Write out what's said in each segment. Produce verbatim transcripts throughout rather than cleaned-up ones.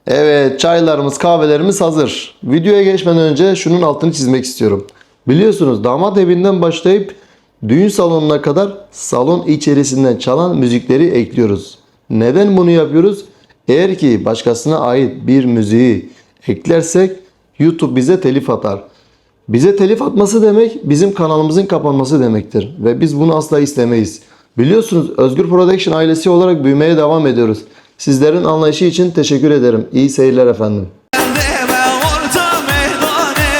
Evet, çaylarımız, kahvelerimiz hazır. Videoya geçmeden önce şunun altını çizmek istiyorum. Biliyorsunuz, damat evinden başlayıp düğün salonuna kadar salon içerisinden çalan müzikleri ekliyoruz. Neden bunu yapıyoruz? Eğer ki başkasına ait bir müziği eklersek, YouTube bize telif atar. Bize telif atması demek bizim kanalımızın kapanması demektir ve biz bunu asla istemeyiz. Biliyorsunuz, Özgür Production ailesi olarak büyümeye devam ediyoruz. Sizlerin anlayışı için teşekkür ederim. İyi seyirler efendim. Deme orta meydanê,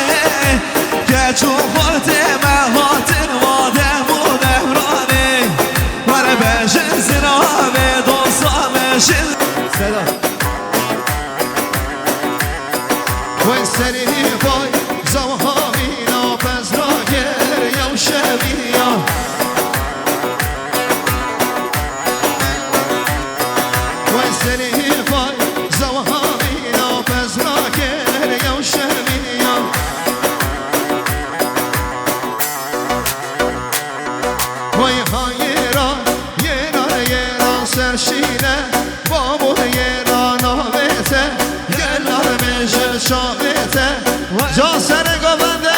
geç û xortê me hatin vadem û devranê. Were bejin sinavê dosta me jin. Selam. Wey serî vay, zaw havîna pezra ger yew şevî ya. Wey serî vay, zaw havîna pezra ger yew şevî ya. Vay ha yêra, yêra, yêra serşîne, babû yêra navê te, gel narmê ji çavê te. Can serê govende.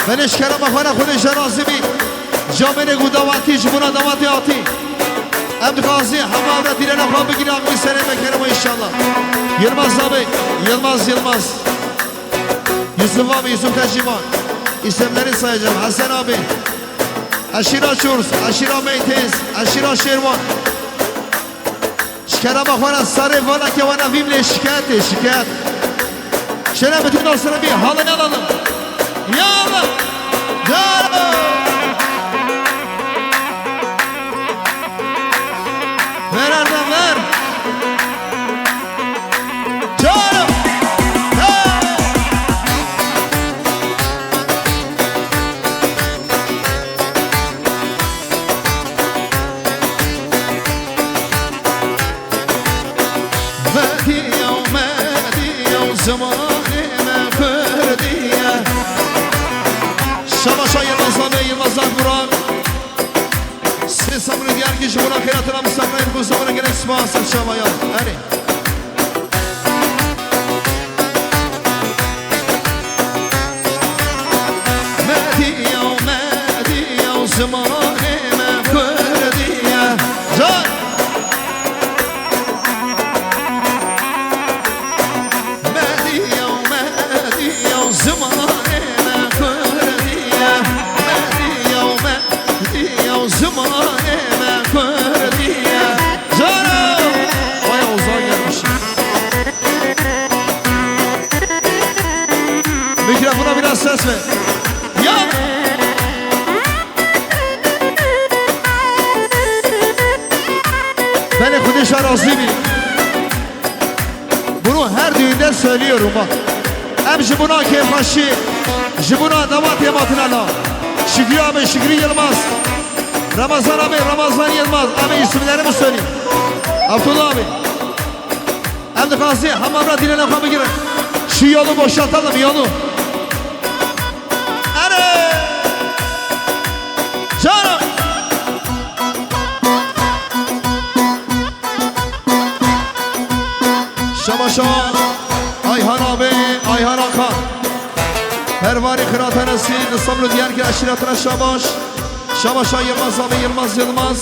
Belê ji kerema xwe re Xwedê ji razî bî. Camêrê ku dawatî ji bona dawatê hatî. Em dixwazî hema ev re dîrena xwe bigire, axivî serê me kerema înşallah. Yilmaz abi, Yilmaz, Yilmaz. Yusuf abi, Yusuf Tecîman. İsimleri sayacağım. Hasan abi. Eşîra Çurs, Eşîra Meytez, Eşîra Şêrwan. Ji kerema xwe re serê vala ke wana vîm lê şikayetê, şikayet. Şöyle bütün dostlara bir halını alalım. Ya Allah. Ya Allah. Ver Erdem, ver. Canım. Hey! Mediya, mediya, zimanê me kurdiye. Şabaşa Yılmaz abi, Yılmaz Akburan. Sê Samurî Diyarkî ji bona xêratina misafirên ku samurê gelek spas ser çawa ya. Erê. Mediya, mediya, zimanê me kurdiye. Can! Mediya, mediya, zimanê me kurdiye. Mediya, mediya, zimanê me kurdiye. Canım! Vay Ozan gelmiş. Mikrofona biraz ses ver. Ya! Belê Xwedê ji we razî bî. Bunu her düğünde söylüyorum bak. Em ji buna kêfxweşî, ji buna damatê me hatine la. Şükrü abi, Şükrü Yılmaz. Ramazan abi, Ramazan Yılmaz. Abi isimlerimi söyleyeyim. Abdullah abi. Em dixwazî hema re dîrena xwe bigirin. Şu yolu boşaltalım, yolu. Erê! Canım! Şabaşa Ayhan abi, Ayhan Aka. Pervarî Xiratenesî, Nisamlu Diyarkî eşîretine şabaş. Şabaşa Yılmaz abi, Yılmaz Yılmaz.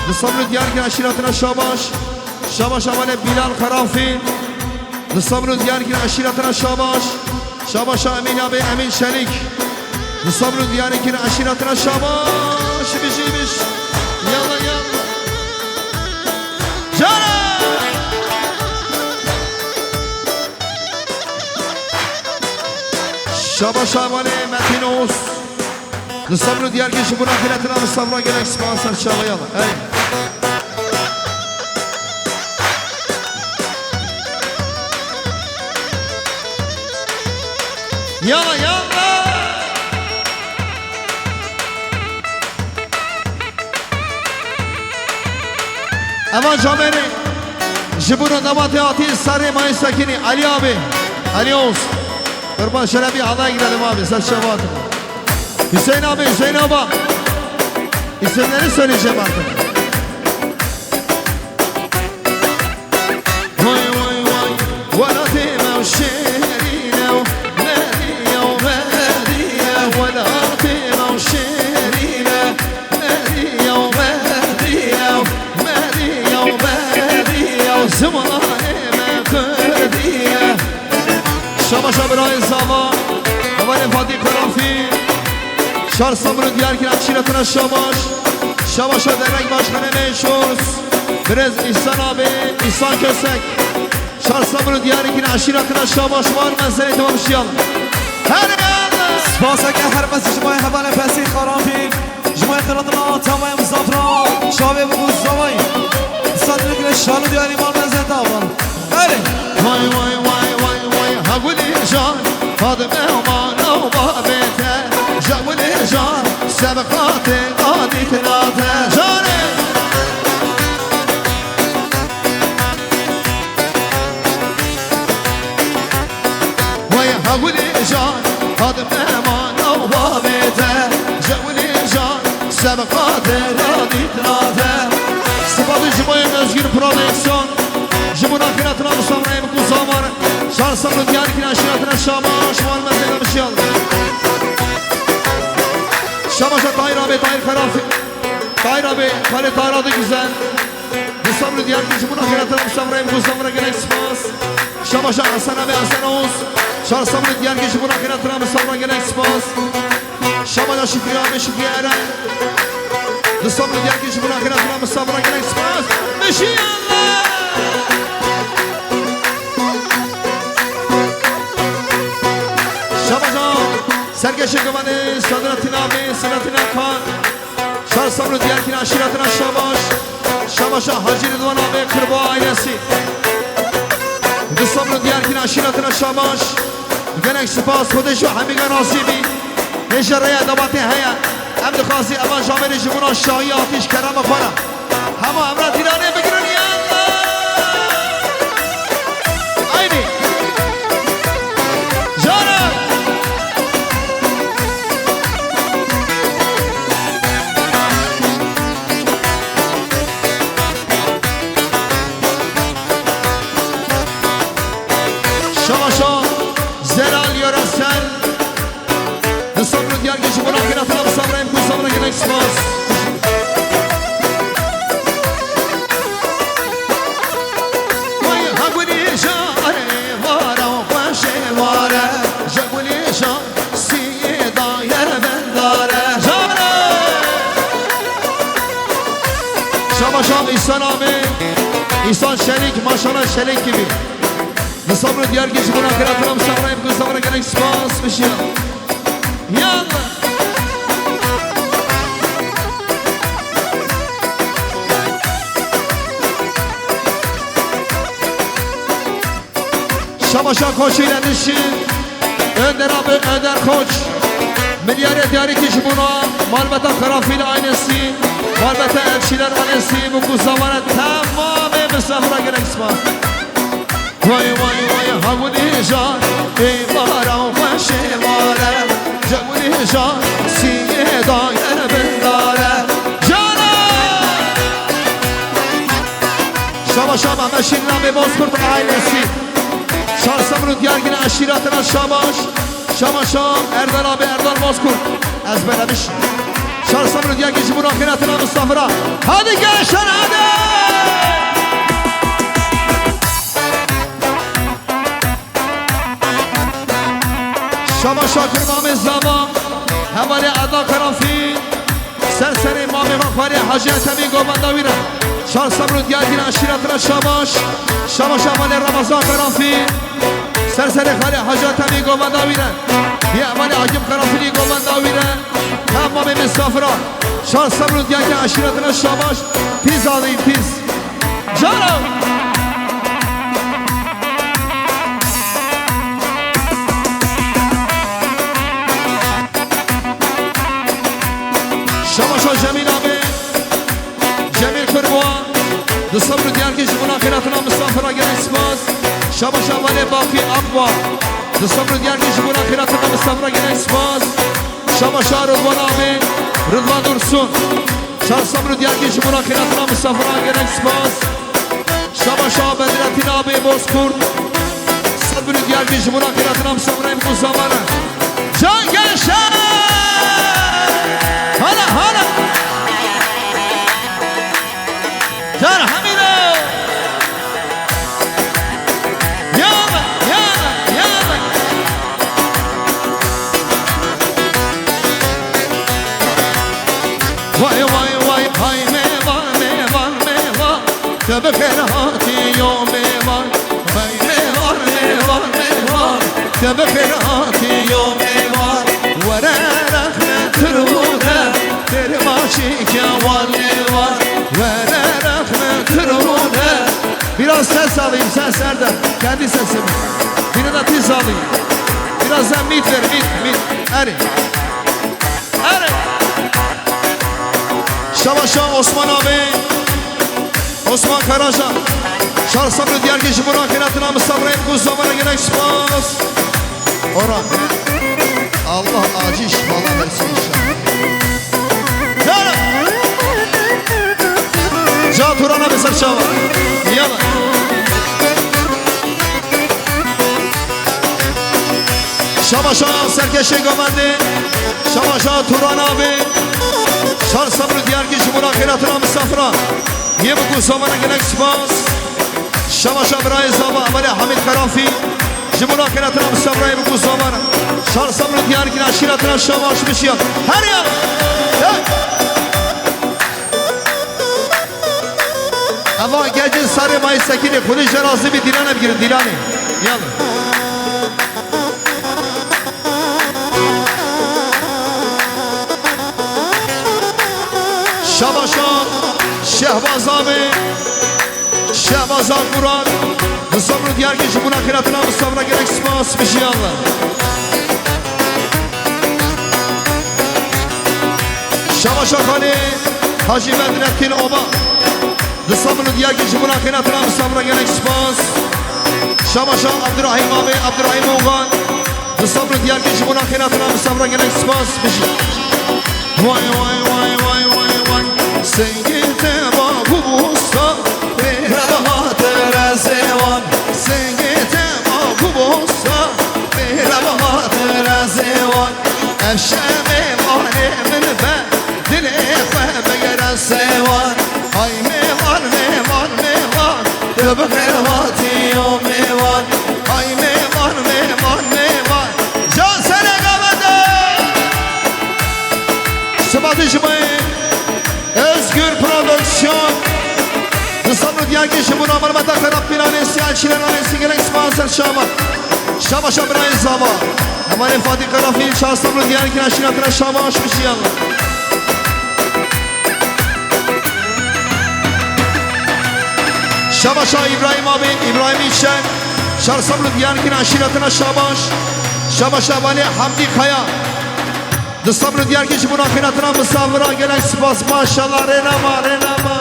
Nisamlu Diyarkî eşîretine şabaş. Şabaşa Valê Bilal Karanfil. Nisamlu Diyarkî eşîretine şabaş. Şabaşa Emin abi, Emin Çelik. Nisamlu Diyarkî eşîretine şabaş. Biş, biş. Yalla, yalla. Canım! Şabaşa Valê Metin Oğuz. Nisamlu Diyarkî ji bona xêratina Nisamlu gelek spas ser çawa ya. Hey. Yala, yala. Eva camêrê ji bona damatê hatî serê mayê sekinî Elî abi. Elî Oğuz. Qurban Şerefi, Allah'a gidelim abi. Sen şefaat. Hüseyin abi, Hüseyin abi. İsimleri söyleyeceğim artık. Vay vay vay, welatê me şêrîne û meriye û meriye, welatê me şêrîne, meriye û meriye, meriye û meriye, zimanê me kurdiye. Şabaşa birayê zava, hevalê Fatî Karafî, Şar Samir û Diyarkî eşîretine şabaş. Şabaşa dernek başkanê me şors, birêz İhsan abi, İhsan Kösek. Şar Samir û Diyarkî eşîretine şabaş, war me serê tamam şiyal. Her yerde. Spaseke her mezin ji bo hevalê Fesî Karafî. Ji bo xelatna tamam Zafra, şavê bi zavay. Sadrikle şalu diyarî mal mezeta var. Erê. Vay vay vay vay vay, ha Gulîjan, Fadime aman o babete. Ja Gulîjan, sebqatê adît nate. Canê. Vay ha Gulîjan, Fadime aman o babete. Ja Gulîjan, sebqatê adît nate. Sipasî ji bo Özgür Prodüksiyon. Ji bo naxiratina Mustafa Rehim ku zamar. Şar Samir û Diyarkî eşîretine şabaş, şumal mezgîna bişiyal. Şabaşa Tahir abi, Tahir Karafi. Tahir abi, Kale Tahir adı güzel. Mustafa Rehim Diyarkî ji bo naxiratina Mustafa Rehim ku zamar gelek spas. Şabaşa Hasan abi, Hasan Oğuz. Şar Samir û Diyarkî ji bo naxiratina Mustafa gelek spas. Şabaşa Şükrü abi, Şükrü Eren. Mustafa Diyarkî ji bo naxiratina Mustafa gelek spas. Bişiyal. Şabaşa Serkeşê Guvanê, Sadrettin abi, Selahattin Akan. Şar Samir û Diyarkî eşîretine şabaş. Şabaşa Hacî Ridwan abi, Kırbo ailesi. Mustafa Diyarkî eşîretine şabaş. Gelek spas, Xwedê ji hemî ge razî bî. Hêja rêya debatê heye. Em dixwazî eva ji amerê ji bona şahî atiş kerema xwe re. Hema em re dîranê bigirin ya. Eynî. Cara. Şabaşa Zelal Yöresel. Li Samir û Diyarkî ji bo naxiratina bi Samrayê ku Samra gelek spas. Vay ha gulî jare, vara xweşê vare, ji gulî jan siyê dayer bendare. Jare! Şabaşa İhsan abi, İhsan Şerik, maşallah şerik gibi. Li Samir û Diyarkî ji bo naxiratina bi Samrayê ku Samra gelek spas bişiya. Yallah. Şabaşa Koçî ile dişi Önder abi, Önder Koç. Milyarê Diyarkî ji bona malbeta Xerafîl ailesi, malbeta Elçiler ailesi, bu ku zamana tamamê misafira gelek spas. Vay vay vay ha gulî jan, ê vara xweşê vare, ji gulî jan siyê dayer bindare. Jana! Şabaşa Mehmet Şirin abi Bozkurt ailesi. Şar Samir û Diyarkî eşîretine şabaş. Şabaşa Erdal abi Erdal Bozkurt. Ezberlemiş. Şar Samir û Diyarkî ji bo naxiratina misafira. Hadi gençler hadi! Şabaşa Kurmamê Zava, hevalê Eda Karafî, ser serê mamê xwe xwarê Hacı Etemi govenda wî re. Şar Samir û Diyarkî eşîretine şabaş, şabaşa hevalê Ramazan Karafî, ser serê xwarê Hacı Etemi govenda wî re. Yê hevalê Hakim Karafî govenda wî re. Tamamê misafira, Şar Samir û Diyarkî eşîretine şabaş, pîz alî pîz. Caro! Şabaşa Cemîl abi, Cemîl Kurboğa, di Samir û Diyarkî ji bona xêratina misafira gelek spas. Şabaşa Valê Baqî Akba, di Samir û Diyarkî ji bona xêratina misafira gelek spas. Şabaşa Ridwan abi, Ridwan Dursun. Şar Samir û Diyarkî ji bona xêratina misafira gelek spas. Şabaşa Bedretîn abê Bozkurt. Sed bin û diyar bin ji bo xêratina misafirên ku zamana. Can Gençler! Hala, hala! Can Hamido! Yana, yana, yana! Vay, vay, vay, hay mevan, mevan, mevan. Te bi xêr hatî yo mêvan. Hey mêvan, mêvan, mêvan. Te bi xêr hatî yo mêvan. Were rexne tirûne. Têr başî ke wan mêvan. Were rexne tirûne. Biraz ses alayım, ses nerede? Kendi sesim. Biri de tiz alayım. Biraz da mid ver, mid, mid. Erê. Erê. Şabaşa Osman abi. Osman Karaca. Şar Sabri Diyarkî ji bo xêratina misafirên ku zamana gelek spas. Ora. Allah acil şifalar versin inşallah. Canım. Can Turan'a bir serçe var. Yalan. Şabaşa Serkeşê Gamendê, Şabaşa Turan abi, Şar Sabri Diyarkî ji bo xêratina misafira. Yê bi ku zamana gelek spas. Şabaşa birayê zava, Emelê Hamid Karafi, ji bo xêratina misafira yê bi ku zamana. Şar Sabri Diyarkî aşîretina şabaş bişiya. Her ya. Ya. Eva gecê sarê mayî sekinê, xwedê jê razî bî, dîlanê bigirin, dîlanê. Yalla. Şabaşa Şehbaz abi, Şehbaz Akburan, Sabri Diyarkî ji bo xêratina misafira gelek spas bişiya. Şabaşa Xalê Hacî Bedrettin Oba. Di Sabri Diyarkî ji bo xêratina misafira gelek spas. Şabaşa Abdurrahîm abi, Abdurrahîm Oğan. Di Sabri Diyarkî ji bo xêratina misafira gelek spas. Bijî. Vay, vay, vay, vay, vay, vay. Sengê te bag û bostan, pêre bihate rezê wan. Sengê te bag û bostan, pêre bihate rezê wan. Ev şemê vanê min be, dilê xwe bigere sêwan. Ay mêvan, mêvan, mêvan, tu bi xêr hatî yo mêvan. Ay mêvan, mêvan, mêvan. Can Serega bende. Sibatî ji me Özgür Prodüksiyon. Di Sabri Diyarkî ji bo namarmeta Karapîlanê, Siyah Çilenanê, Singelek Sponsor Şama. Şabaşa birayê zava. Hevalê Fatih Karafîl, Şar Sabri Diyarkî aşîretina şabaş bişiyan. Şabaşa İbrahim abi, İbrahim İçen. Şar Sabri Diyarkî aşîretina şabaş. Şabaşa hevalê Hamdi Kaya. Di Sabri Diyarkî ji bo xêratina misafira gelek spas, maşallah, rênama, rênama.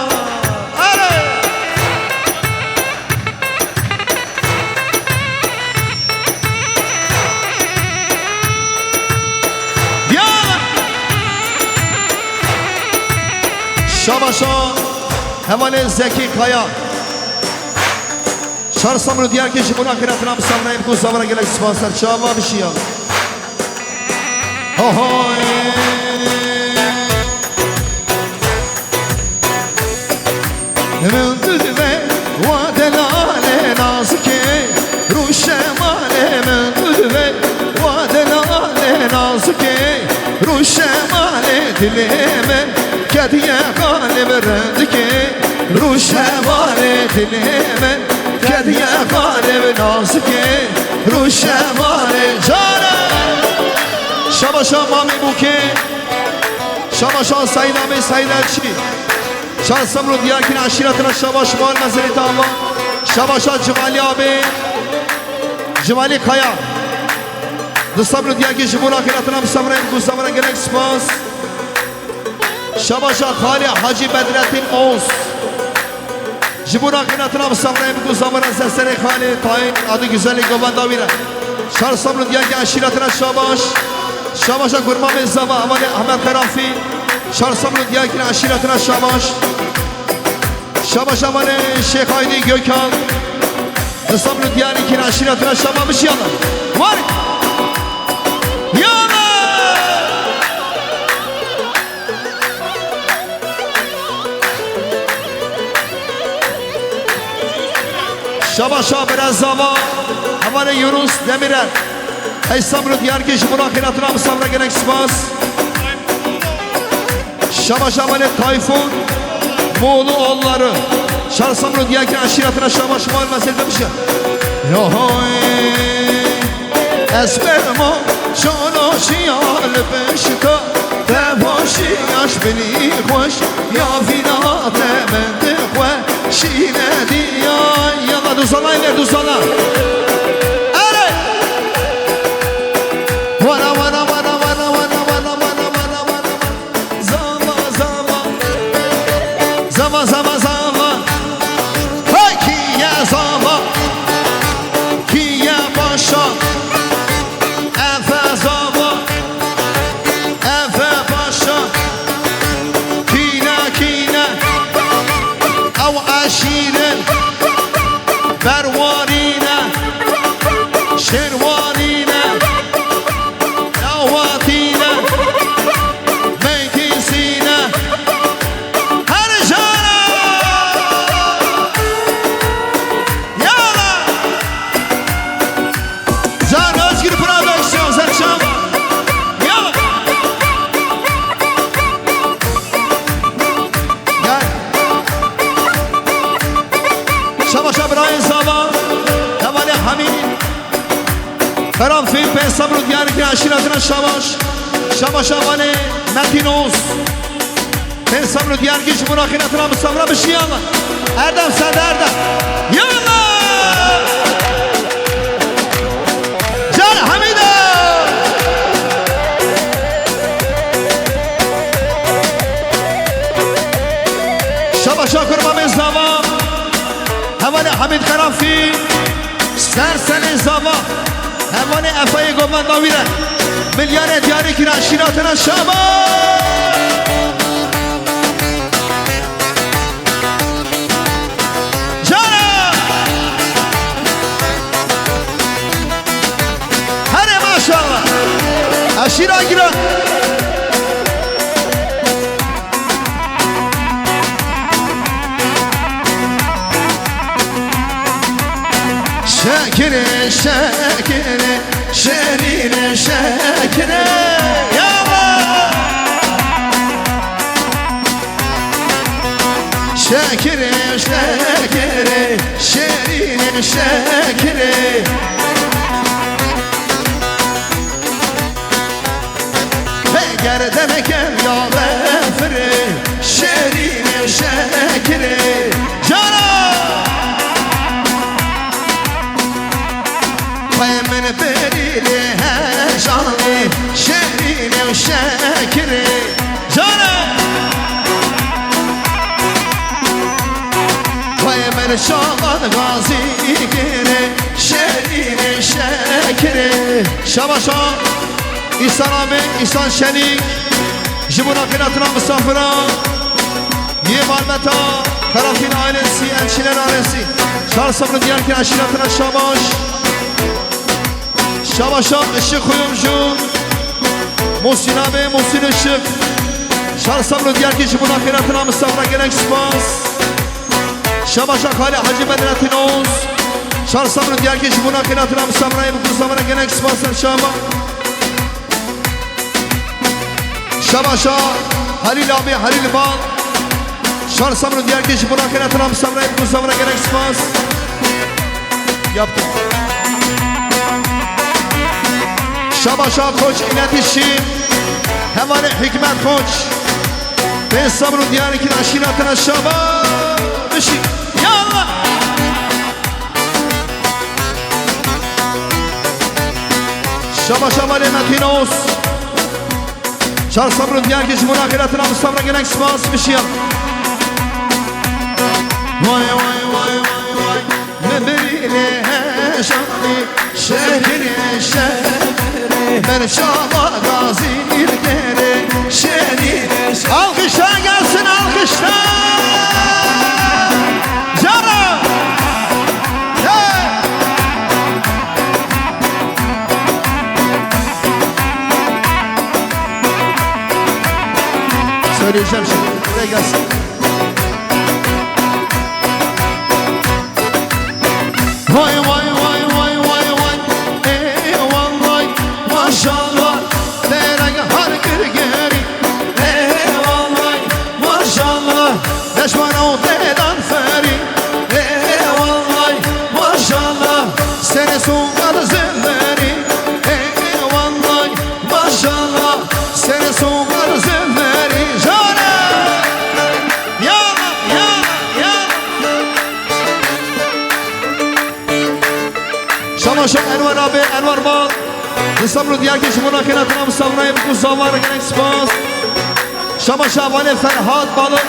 Are! Ya! Şabaşa hevalê Zekî Kaya. Şar Sabri Diyarkî ji bo xêratina misafira yê bi ku zavira gelek spas ser çava bişiya. Hohoy. Min tu dibe wa delale nazike, rûşe male min tu dibe wa delale nazike, rûşe male dilê min kediye xalê bi rindike. Rûşemarê dilê min kediye xalê bi nazikê. Rûşemarê canê. Şabaşa Mamî Bûkê. Şabaşa Seîd Amê Seîd Elçî. Şar Semrû Diyarkîn eşîretina şabaş mal mezirê dava. Şabaşa Cimalî Abê. Cimalî Kaya. Di Semrû Diyarkî ji bo xêratina bi semrê bi ku semrê gelek spas. Şabaşa Xalê Hacî Bedrettin Oğuz. Ji bo xêratina misafirê bi ku zamana ser serê Xalê Tayê adı güzellik govenda wî re. Şar Semrû Diyarkî eşîretina şabaş. Şabaşa Gurmamê Zava hevalê Ahmet Xerafî. Şar Semrû Diyarkî eşîretina şabaş. Şaba şabanê Şêx Aydî Gökhan. Li Samr û Diyarbekir eşîretine şaba bişiyana. War! Yana! Şaba şabere zava. Hevalê Yunus Demirel. Ey Samr û Diyarbekir ji bo xêratina bi Samra gelek spas. Şaba şabanê Tayfun Moğlu oğulları. Şar Samr û Diyarbekir eşîretine şaba şima mesel demişe. Yohoy. Ez bermo çolo şiya li pişta. Te boşî yaş binî xweş. Ya vîna te min di xwe şîne diya. Yala duzana ile duzana. Erê. Wana wana wana wana wana wana wana wana wana wana wana. Zava zava. Zava zava zava. Hey kiye zava. Kiye başa. Efe zava. Efe başa. Kîne kîne. Ew eşîrin. Berwarîne. Şêrwanîne. Lawatîne. Meytîsîne. Her jana. Yala. Can Özgür Production, sen çal. Yala. Gel. Şabaşa Brian Zava. Hevalê Hamîd. Karanfil, Pê Samr û Diyarbekir eşîretine şabaş. Şabaşa hevalê Metin Oğuz. Pê Samr û Diyarbekir ji bo xêratina bi Samra bişiyana. Erdem Serdar Erdem. Yala! Can Hamîda! Şabaşa kurbanê zava. Hevalê Hamîd Karanfil. Ser serê zava. Hevalê Efayê govenda wî re. Milyarê Diyarbekir eşîretine şaba. Cara. Herê maşallah. Eşîra giran. Şekirê, şekirê, şerînê şekirê. Ya Allah! Şekirê, şekirê, şerînê şekirê. Hey gerdenekem ya befirê, şerînê şekirê. Cara! Xwê min birî lê hejanê, şerînê û şekirê. Cara! Xwê min şalan gazî kirê, şerînê şekirê. Şabaşa. Îhsan abi, Îhsan Şenîk, ji bo xêratina misafiran yê malbata Karafîn ailesi, Elçiler ailesi, Şar Sabri Diyarbekir eşîretine şabaş. Şabaşa Işık Kuyumcu, Muhsin abi, Muhsin Işık, Şar Sabri Diyarbekir ji bo xêratina misafira gelek spas. Şabaşa Xalê Hacı Bedrettin Oğuz, Şar Sabri Diyarbekir ji bo xêratina misafira yê bi ku zamana gelek spas ser şaba. Şabaşa Halil abi, Halil Bal. Şar Sabri Diyarbekir ji bo xêratina misafira yê bi ku zamana gelek spas. Yaptım. Şabaşa Koç iletişim. Hevalê Hikmet Koç. Pê Sabri Diyarbekir eşîretine şaba. Bişî. Ya Allah. Şaba şaba lê Metin Oğuz. Şar Sabri Diyarbekir ji bo xêratina misafira gelek spas bişiya. Vay vay vay vay vay. Me berî lê heşanî. Şehrê şehrê. Berşava gazî îlkerê. Şerî. Alkışlar gelsin, alkışlar. Söyleyeceğim şimdi. Buraya gelsin. Vay, vay, vay, vay, vay, vay. Ey vay, maşallah. Derek har gir geri. Ey vay, maşallah. Leşman o dedan feri. Ey vay, maşallah. Seni sugar zilleri. Ey vay, maşallah. Seni sugar zilleri. Jana. Yana, yana, yana. Şamaşa Enver abi, Enver Bal. Li Samru Diyarkî ji bona xênatina misafirayê bi ku zavar gelek spas. Şamaşa Vanê Ferhat Balık,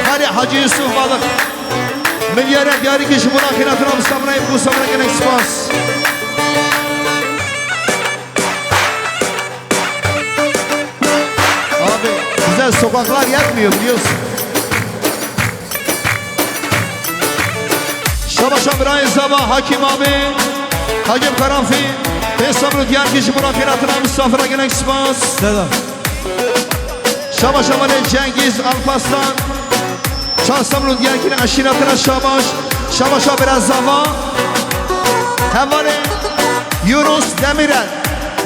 Xalê Hacı Yusuf Balık. Milyarê Diyarkî ji bona xênatina misafirayê bi ku zavar gelek spas. Abi, bize sokaklar yetmiyor biliyorsun. Şabaşa birayê zava Hakim abi, Hakim Karanfî, pê Samru Diyarkî ji bona xênatina misafira gelek spas. Seda. Şabaşa Malê Cengiz Alparslan, Çar Samru Diyarkî eşîretina şabaş, şabaşa bira zava. Hevalê Yunus Demirel,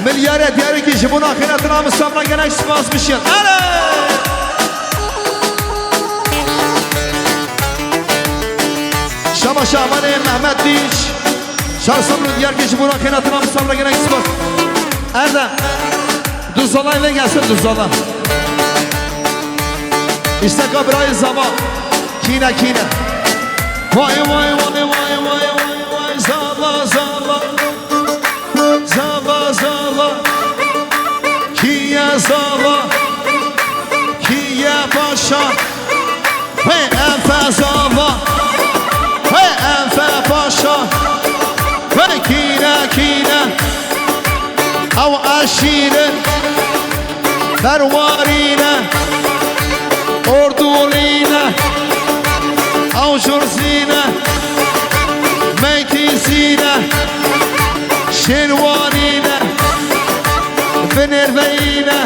milyarê Diyarkî ji bona xênatina misafira gelek spas bişin. Erê! Şabaşa Amanê Mehmet Dîç. Çar Samru Diyarkî ji bona xênatina misafira gelek spas. Erdem. Duzala vê gelsin duzala. İşte ka birayê zava. Kîne kîne. Vay, vay, vay, vay, vay, vay, vay, zava, zava. Zava, zava, kî ye zava, kî ye paşa, hey efe zava, hey efe paşa, hey kîne, kîne, ew eşîrin. Berwarîne, Ordulîne, Awcurzîne, Meytîzîne, Şêrwanîne, Binêrveyîne,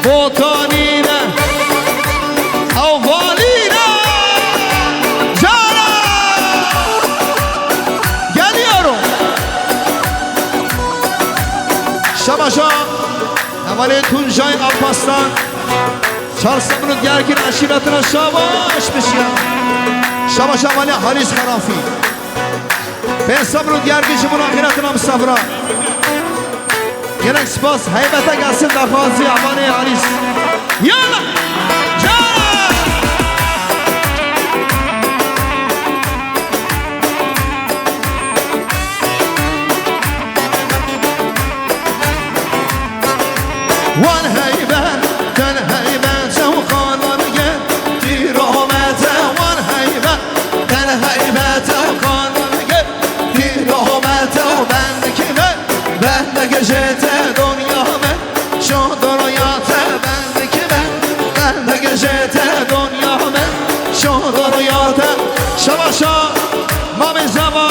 Botanîne, Awvalîne. Cara! Geliyorum. Şabaşa. Hevalê Tuncay Alparslan. Çar Samru Diyarkî eşîretina şabaş bişiya. Şabaş hevalê Halis Xerafi. Pê Samru Diyarkî ji bona xênatina misafira. Gelek spas, heybete gelsin daxwazî hevalê Halis. Yala! Cara! Wan heybet, ten heybet, ew xanan gel, tîromete. Wan heybet, ten heybet, ew xanan gel, tîromete. Bendekî me, bendek jete donya me, şo donya te. Bendekî me, bendek jete donya me, şo donya te. Şabaşa, Mamê Zava,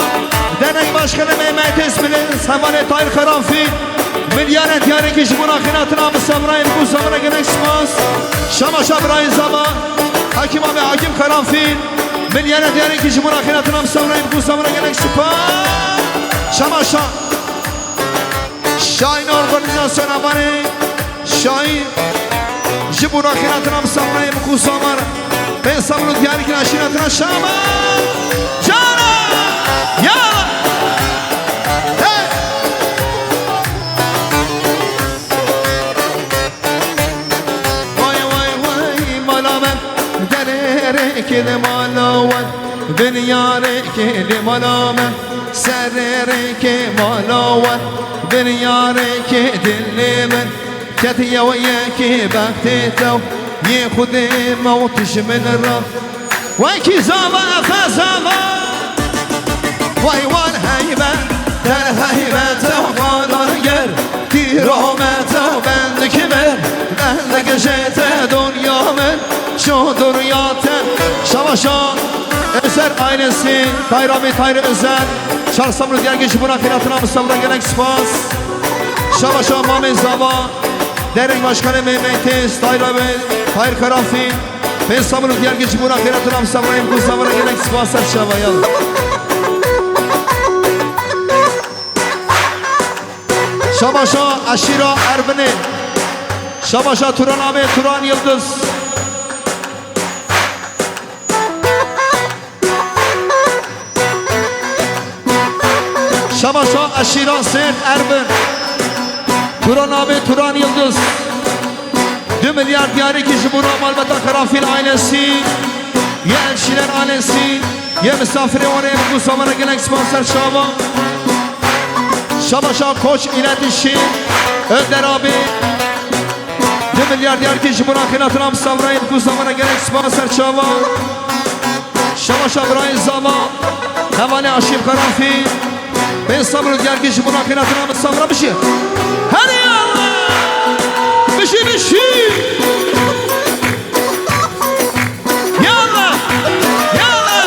Dernek Başkanı Mehmet Esbilin, Semanê Tahir Karanfil, milyarê Diyarkî ji bona xênatina misafirayê bi ku zavira gelek spas. Şamaşa birayê zava, Hakim abi Hakim Karanfil, milyarê Diyarkî ji bona xênatina misafirayê bi ku zavira gelek spas. Şamaşa. Şahin organizasyona Vanê, Şahin ji bona xênatina misafirayê bi ku zavar. Pê Samru Diyarkî eşîretina şama. Cara! Ya! Hey! Vay, vay, vay, mala me, derê rêkê li mala we, dinya rêkê li mala me, serê rêkê mala we, dinya rêkê dilê min, ketiye we yekê bextê te, yê Xwedê me û tu ji min re. Wekî zava efe zava. Vay wan heybe, der heybe, tevxanar ger, tîromete bendikî min, bendek jê te donya min, şo donya te. Şavaşa Özer ailesi, Tahir abi, Tahir Özer, Çar Samru Diyarkî ji bona xênatina misafira gelek spas. Şavaşa Mamê Zava, Dernek Başkanı Mehmet Tez, Tahir abi. Tahir Karafî, pênc sabir û diyar kî ji bona xêratinan bi sabirayê bi ku sabira gelek spas ser çava ya. Şabaşa eşîra Erbinê. Şabaşa Turan Amê, Turan Yildiz. Şabaşa eşîra Sêrt Erbin. Turan Amê, Turan Yildiz. Du milyar diyarî kî ji bona malbata Xerafîl ailesî, yê Elçîler ailesî, yê misafirê wan ê bi ku sabira gelek spas ser çava. Şabaşa Koç îletişî, Önder Abî. Du milyar diyar kî ji bona xêratinan bi sabirayê bi ku sabira gelek spas ser çava. Şabaşa birayê Zava, hevalê Aşîf Karafî. Pênc sabir û diyar kî ji bona xêratinan bi sabira bişî. Herê Allah! Bişî, bişî! Ya Allah! Ya Allah!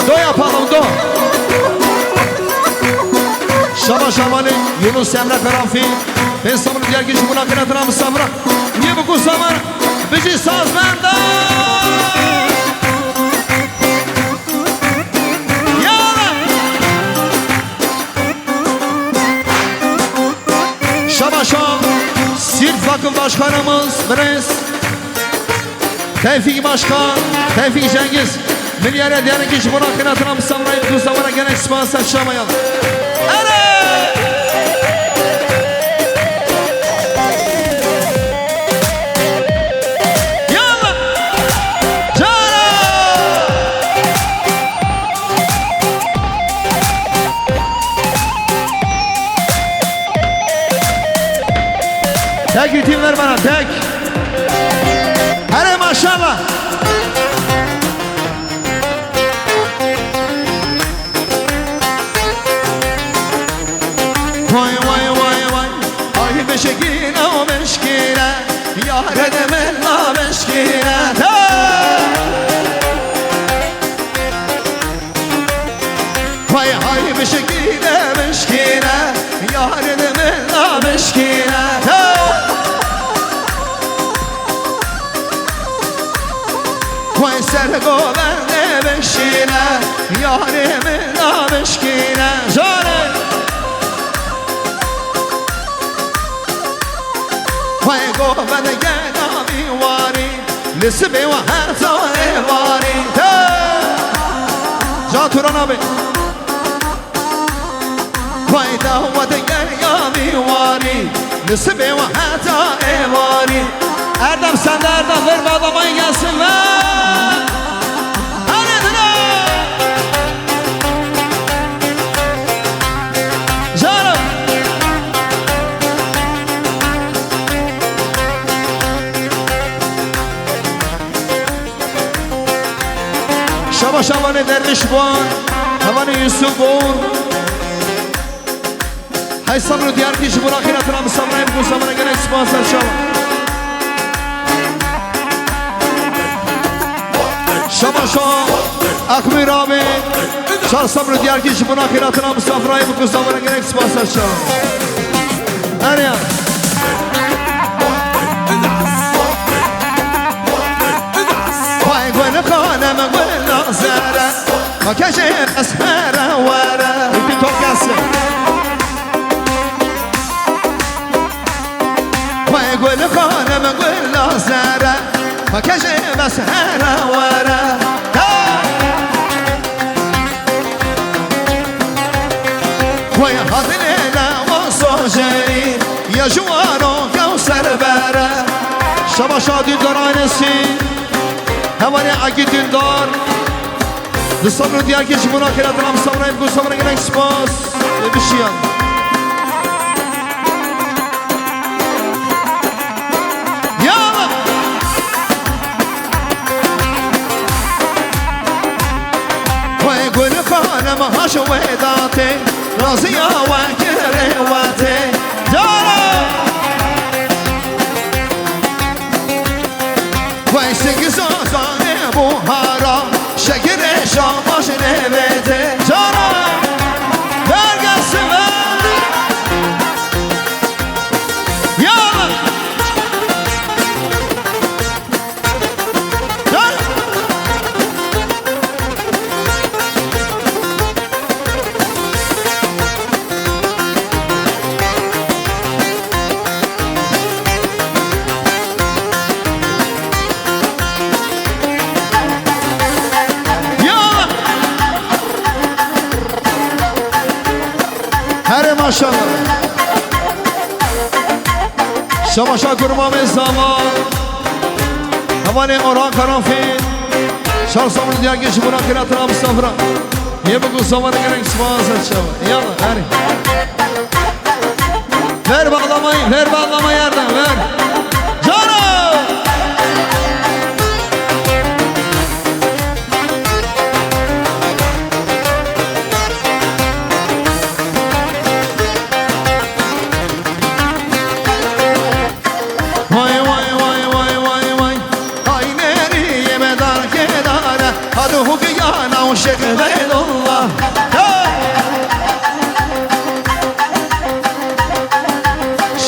Do yapalım, do. Şabaş hevalê Yunus Emre Karafî. Pênc sabir û diyar kî ji bona xêratinan bi sabira. Yê bi ku sabir. Bijî sazbenda. Ya! Şabaşa Sîrt Vakıf Başkanımız Brez Tevfik Başkan, Tevfik Cengiz. Milyara diyarekî ji bona xêratinan bi sabirayê bi ku sabira gelek spas ser çava ya. Erê! Yalla! Cara! Tek ritim ver bana, tek. Hele maşallah. Vay, vay, vay, vay. Ay, meşkîne, o meşkîne. Yare de mella meşkîne. Hey! Vay, ay, meşkîne, meşkîne. Yare de mella meşkîne. Hey! Xwê ser govendê bişîne, yarê min namişkîne. Carê. Xwê govendê gena vî warî, li sibê we her ca êvarî. Hey! Ca Turan abi. Xwey dawet geriya vî warî, li sibê we heta êvarî. Erdem sende, Erdem, ver be adamay gelsin be. Hadi dile. Canım. Şaba şabanê Derviş Boğan, hevanê Yusuf Boğur. Hey sabir û diyar kî ji bo xîratinan bi sabirayê bi ku sabira gelek spas ser çava. Şaba şa Axmîr abi. Çar sabir û diyar kî ji bo xîratinan bi sabirayê bi ku sabira gelek spas ser çava. Erê ya. Vay gul xanem gul nazere, makejê ez here were. Bitti, top gelsin. Vay gul xanem gul nazere, makejê ez here were. Hey! Vay hadinê ne o sojeyî, ya ji wano kewser bere. Şaba şa Dündar ailesi. Hevalê Agî Dündar. Di sabir û diyar kî ji bo xîratinan bi sabirayê bi ku sabira gelek spas. Ê bişiyan. Ya! Xwê gul xanem haş wedatê, raziya we kirê wetê. Cara! Xwey sing zazanê buhara, şekirê şabaş nêvêdê. Cara! Bergesive! Ya! Şabaşa kurmamê zava. Hevalê Orhan Karanfî. Şar Samur Diyarkê ji bona xêratina misafira. Yê biku zava ne gerek spas et şava. Yalla, hadi. Ver bağlamayı, ver bağlamayı Erdem, ver. Cano! Vay, vay, vay, vay, vay, vay. Ay nereye medar kedara. Hadi hukiyana uşak Beydullah. Hey!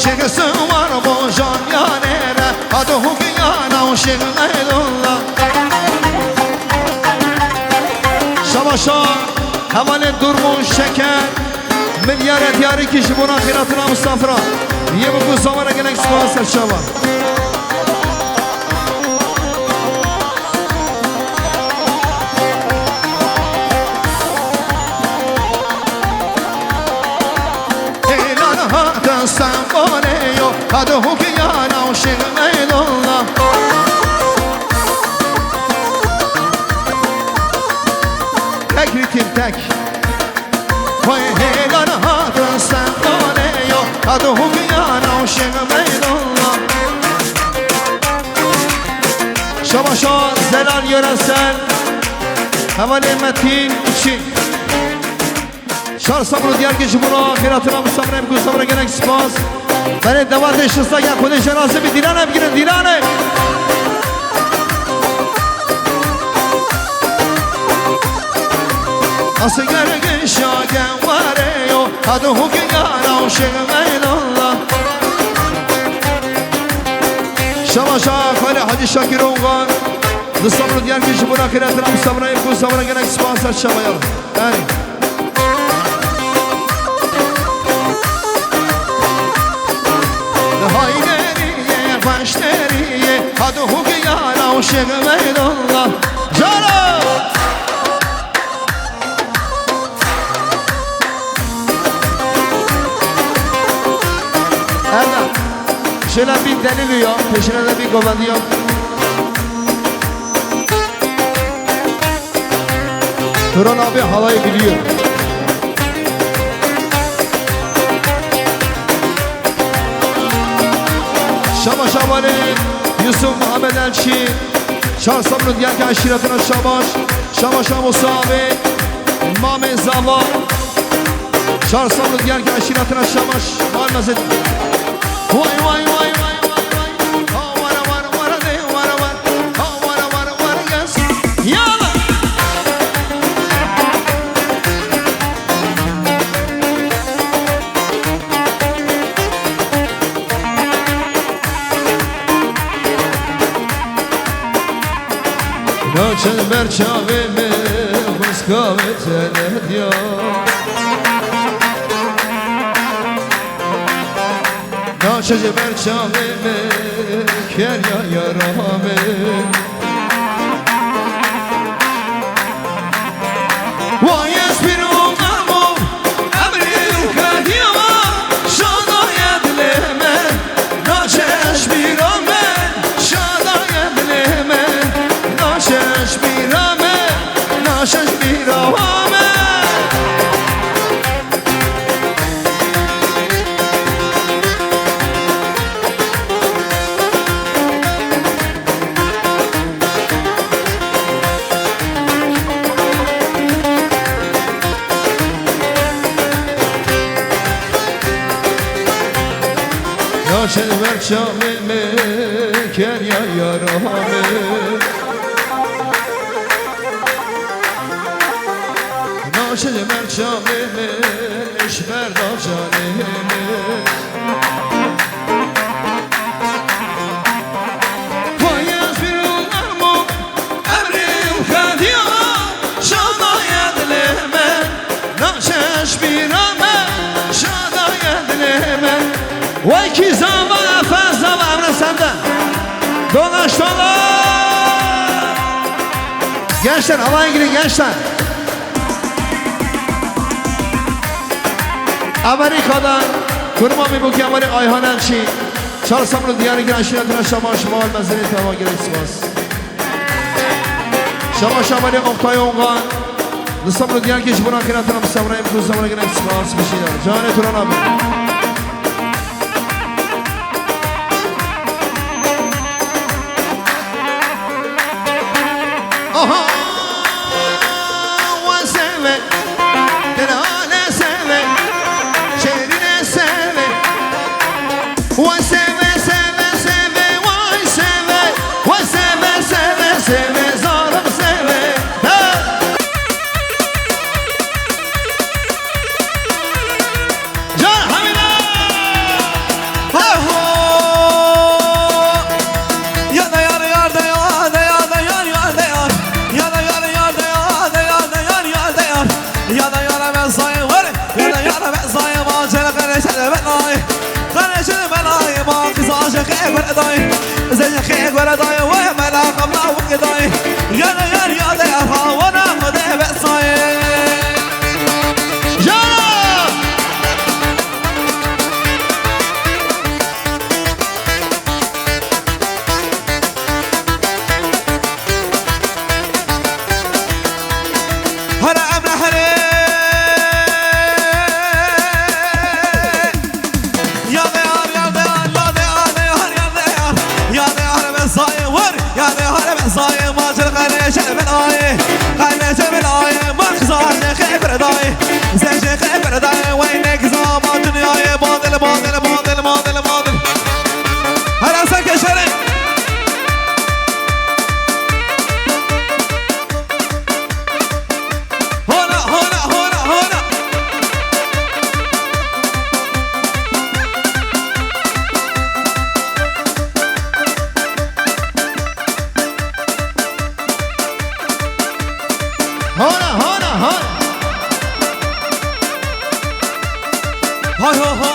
Şekil var bu can yanere. Hadi hukiyana uşak Beydullah. Şabaşa, hevalê Durmuş Şeker. Milyarê diyarî kî ji bona xêratina misafira. Yê biku zava ne gerek spas et şava. Hêlan hate Stenbolê yo, hadi hukiyana û şêx Beydullah. Tek ritim, tek. Vay hêlan hate Stenbolê yo, hadi hukiyana û şêx Beydullah. Şabaşa Zelal Yöresel, hevalê Metin Uçin. Şar Samur Diyarkê ji bona xêratina misafirê biku zava ne gerek spas. Berê devatê şista ya Xwedê jenazê bi dîlane bigirin, dîlane. Asıl gerek şa geware yo, hadi hukiyana û şêx Beydullah. Şabaşa Xalê Hacı Şakir Ongan. Li Samur Diyarkê ji bona xêratina misafirê biku zava ne gerek spas et şava ya. Erê. Hayderîye, başderîye, hadi hukiyana û şêx Beydullah. Cano! Erna, şöyle bir delil ya, peşine de bir govandi ya. Turan abi halayı biliyor. Şabaş Şabanê, Yusuf Muhammed Elçi, Şar Samur Diyarkê eşîretine şabaş, Şabaş Musa abi, Mamê Zava, Şar Samur Diyarkê eşîretine şabaş, Mal Mezid. Vay, vay, vay, vay, vay, vay. Ha, vara, vara, vara, de, vara, vara. Ha, vara, vara, vara, yes. Yala. Naçe ber çavê min, xwezka min tenê diya. Naçe ji ber çavê min, keriya yara min. Vay ez pîr û qemo, emrê û kediya, şadaye dilê min, naçe ji bîra min, şadaye dilê min, naçe ji bîra min, naçe ji bîra min. Naçe ber çavê min, keriya yara min. Naşir merçavê min, ji ber da canê min. Vay ez pîr û qemo, emrê û kediya, şadaye dilê min. Naşe ji bîra min, şadaye dilê min. Vay kî zava, efes zava, emre sende. Dolaş, dolaş. Gençler, havaya girin gençler. Amerika'dan kurma bir buket var Ayhan Elçi. Çar Semr û Diyarbekir eşîretine şama şima li mezinê teva gelek spas. Şama şamanê Oktay Ongan. Li Semr û Diyarbekir ji bona xêra te re misabrayê min ku semra gelek spas bişîne. Canê tu re nabe. Aha! Wa seve, delale seve, şerine seve. Wa seve, seve, seve, vay seve. Wa seve, seve, seve, zalim seve. Hey! Can Hamida! Aho! Ya da yar, yar da ya, da ya, da yar, yar da yar. Ya da yar, yar da ya, da ya, da yar, yar da yar. Ya da yar be zayı var, ya da yar be zayı var. Cere kare şere be nay. Kare şere be nay, ma kız aşık e göre day. Zece ke göre day, ve mela kamla ve day. Ya da yar, ya da yar, ha, wana kode be say. Jana! Hara emre here. Ya de yar, ya de yar, ya de yar, ya de yar, ya de yar. Ya de yar be zayı vur. Ya de yar be zayı macir kardeşe ben ay. Kardeşe ben ay. Bak zayı kebir day. Zece kebir day. Vay ne güzel ama dünyayı badil, badil, badil, badil, badil. Her asa keşerim. Hona, hona, hona, hona. Hona, hona, hona. Hay ho ho.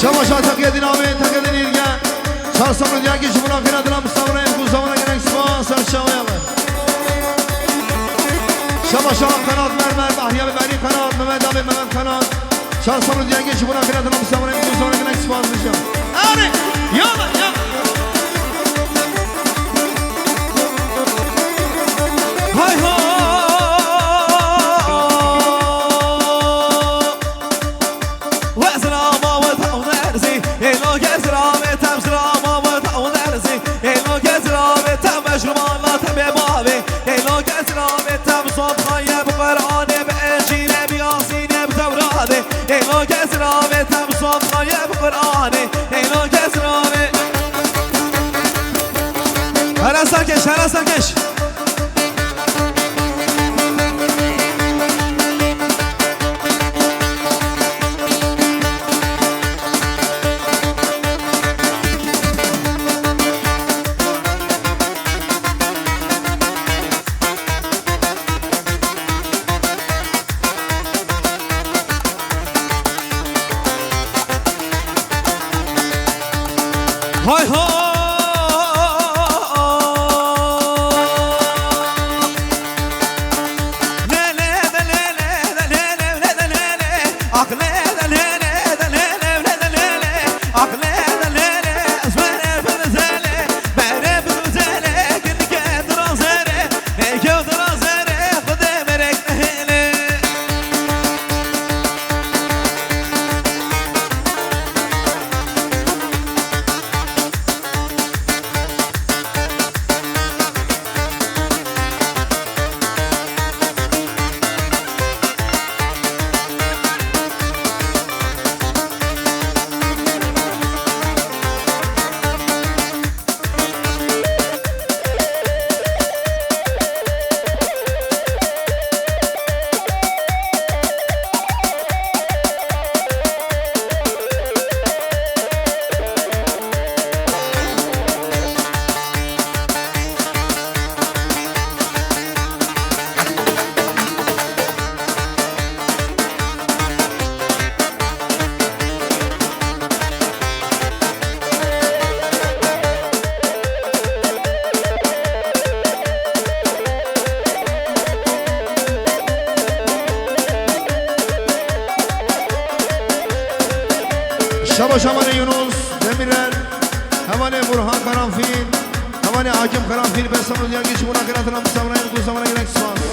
Şema şa teqiyedî navê, teqiyedî nîrge. Çar Semr û Diyarbekir ji bona xêra dila misabrayê ku zamana gelek spas ser şawaya me. Şema şa Qenat Mermer, Bahriyê Berî Qenat, Mehmet Abi Mehmet Qenat. Çar Semr û Diyarbekir ji bona xêra dila misabrayê ku zamana gelek spas dişim. Erê, yala, yala. Hay ho! Wezra ma weta û derzî, êlo gezra ve tem zra ma weta û derzî, êlo gezra ve tem mecrûmana te bê bavê, êlo gezra ve tem zomxaye bi Qur'anê, bi Încîlê, bi Yasînê, bi Tewradê, êlo gezra ve tem zomxaye bi Qur'anê, êlo gezra ve. Hera serkeş, hera serkeş. Hay ho! Karanfil, hevalê Hacim Karanfil, Bestan Özyan, geç buna kıratına, bu samına, bu samına gerek spas.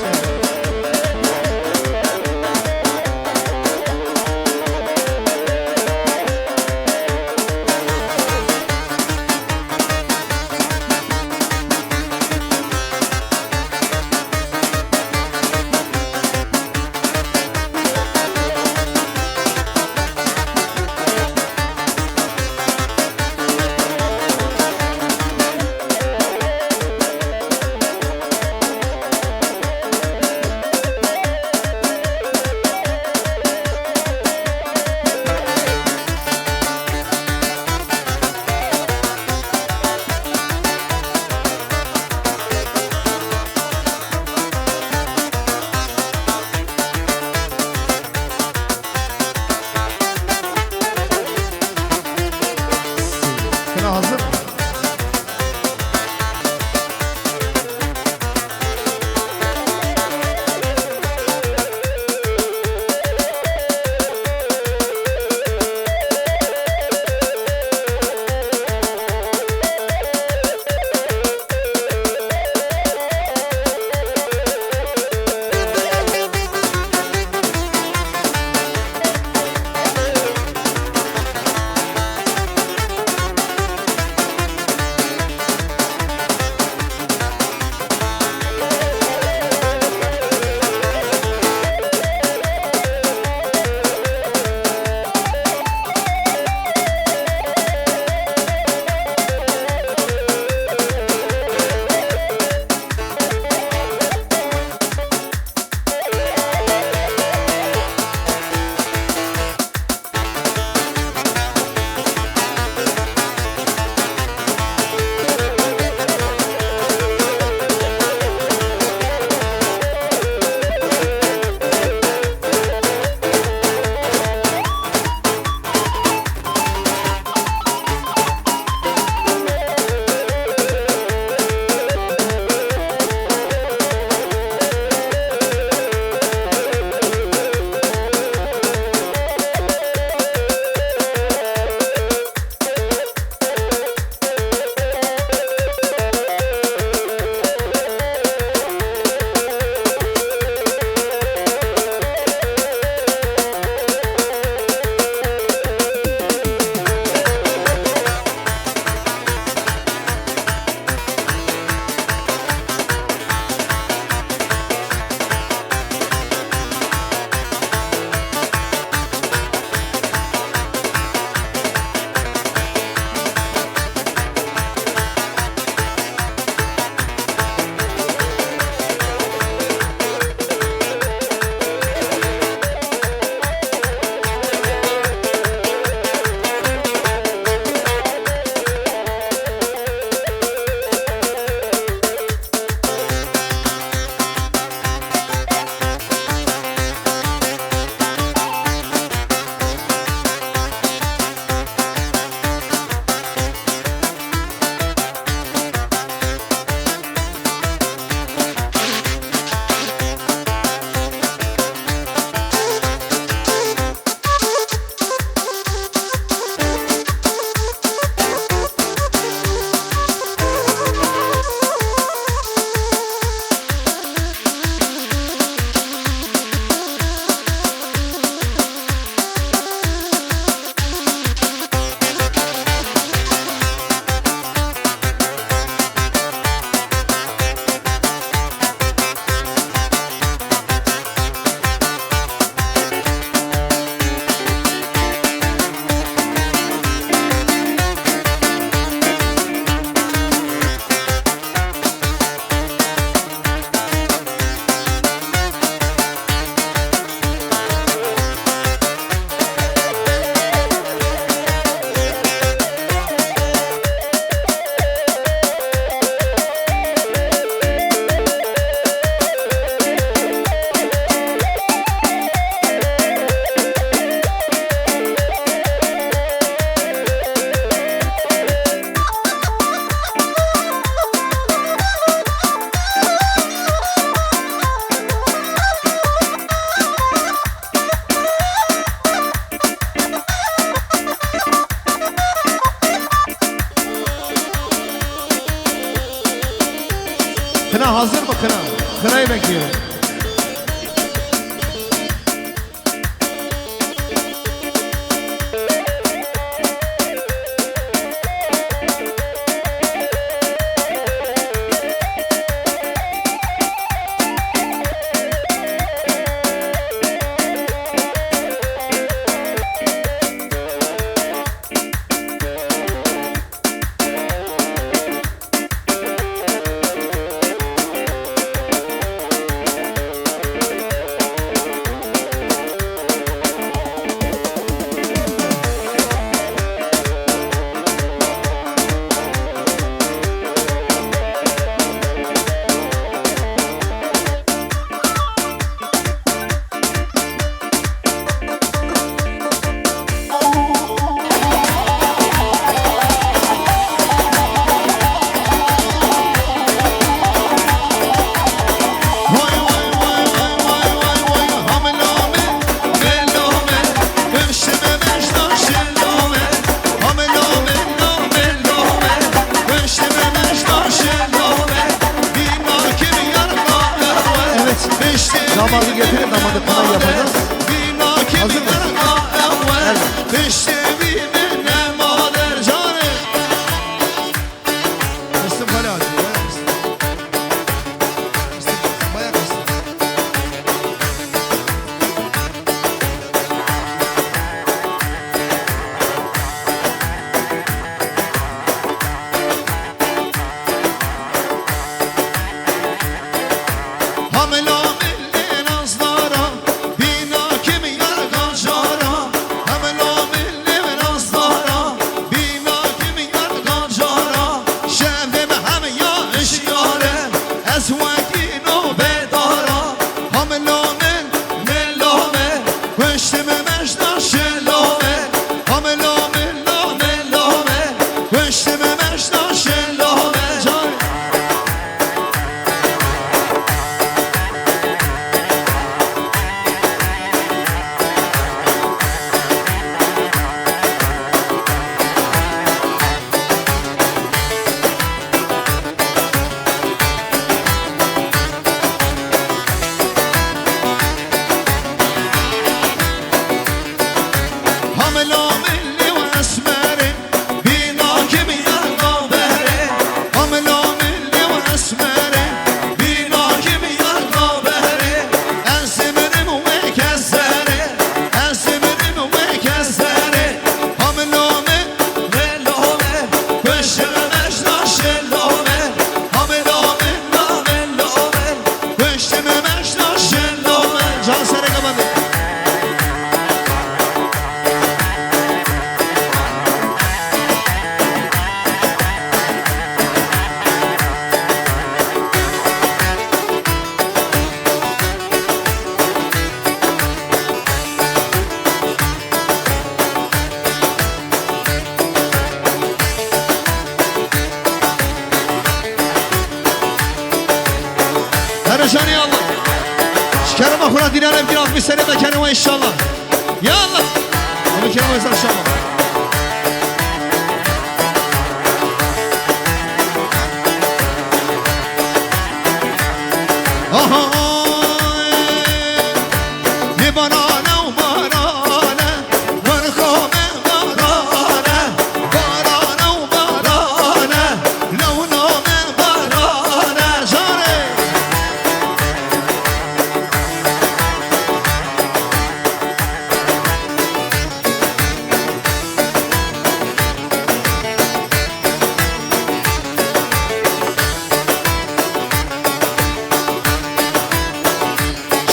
Hazır mı kına? Kınayı bekliyorum. Evet. Damadı getirin, damadı kına yapacağız. Hazır mısın? Evet. Kıstım hala acıyor, bayağı kıstım. Kıstım, bayağı kıstım. Her canı ya Allah. Şikarıma hura dinare bir altmış sene mekanı var inşallah. Ya Allah. Onu kerem ezan şama. Aha.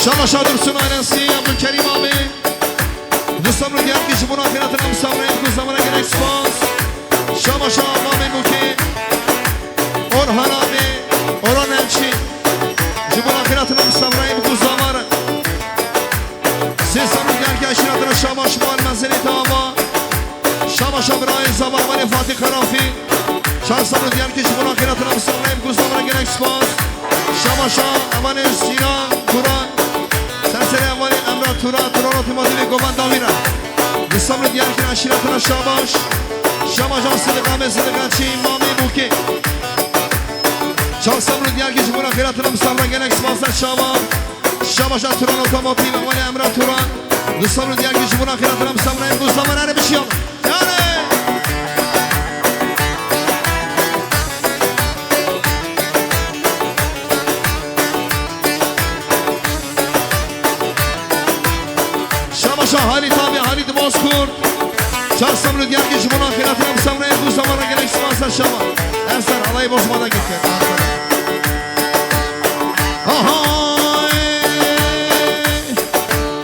Şama şa Dursun ailesi, Abdülkerim abi. Nusabru Diyarki ji bona xêratine misafirê ku zamana gelek spas. Şama şa Mamê Bûkê, Orhan abi, Orhan Elçi. Ji bona xêratine misafirê ku zamar. Sê Sabru Diyarki aşiratine şama şma mezini tava. Şama şa birayê zava Amanê Fatih Karafi. Şar Sabru Diyarki ji bona xêratine misafirê ku zamana gelek spas. Şama şa Amanê Sîra Turan. Serserê Amanê Emra Tura, Tura Rotî Madî ve Govan Davîra. Li Samrû Diyarkî aşîretine şabaş. Şabaş an Sidiq Amê Sidiq Elçî, Mamê Bûkê. Çar Samrû Diyarkî ji bo re Xêratîna Misafira gelek spas ser çavan. Şabaşa Turan Otomotiv, Ewel Emre Turan. Di Samrû Diyarkî ji bona xêratîna Misafira em Gulsaman, hene bişiyan. Yani. Şabaşa Halît abi, Halît Bozkurt. Çar Samrû Diyarkî ji bona xêratîna Misafira em Gulsaman, gelek spas ser çavan. Em ser alayê Bozmana gittin. Ahay!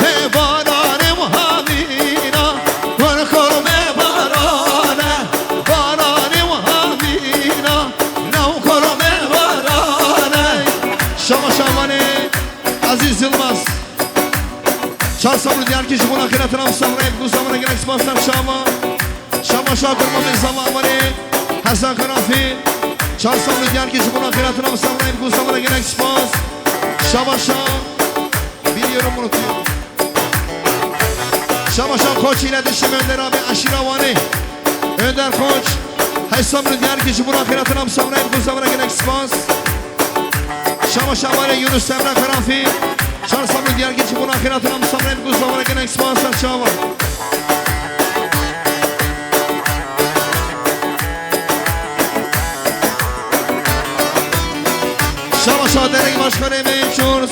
Hê baranê û havîna, wer kor me barane, baranê û havîna, nav kor me barane. Şama şamanê Ezîz Yilmaz. Çar Samrû Diyarkî ji bona xêratîna Misafira em Gulsaman, gelek spas ser çavan. Şama şa kurma min zava amanê Hesen Xerafî. Çar Samrû Diyarkî ji bona xêratîna Misafira em Gulsaman, gelek spas. Şama şa. Biliyorum, unutuyorum. Şama şa Koç ile dişim Önder abi, aşira Wanê. Önder Koç. Heşt Samrû Diyarkî ji bona xêratîna Misafira em Gulsaman, gelek spas. Şama şa amanê Yunus Emre Xerafî. Çar Samrû Diyarkî ji bona xêratîna Misafira em Gulsaman, gelek spas ser çavan. Şama şa derek başkanê me Çûrs.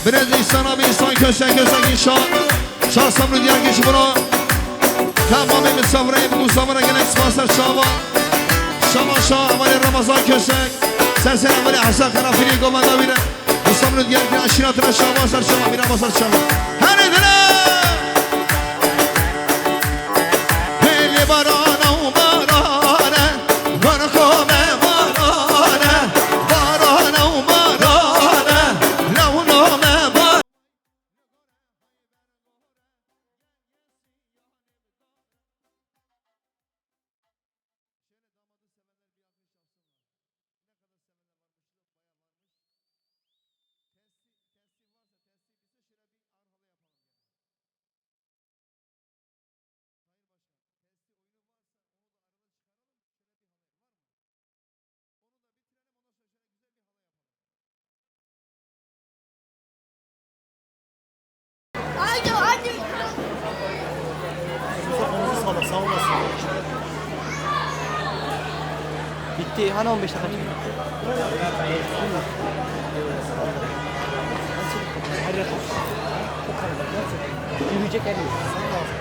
Birêz Îhsan abi, Îhsan Kösek, Kösek Îhsan. Çar Samrû Diyarkî ji bona. Tamamê Misafira em Gulsaman, gelek spas ser çavan. Şama şa amanê Ramazan Kösek. Ser ser amanê Hesen Xerafî, govenda wî re. Samrû Diyarkî aşîra tira şaban ser şama, bîra ma ser şama. Herê dile! Hê lê barana û barane, barko me barane, barana û barane, lewno me bar- Haydi, haydi. Sağ olasın. Bitti. Hani on beş dakika çekti? Her yer. Yürüyecek her yer.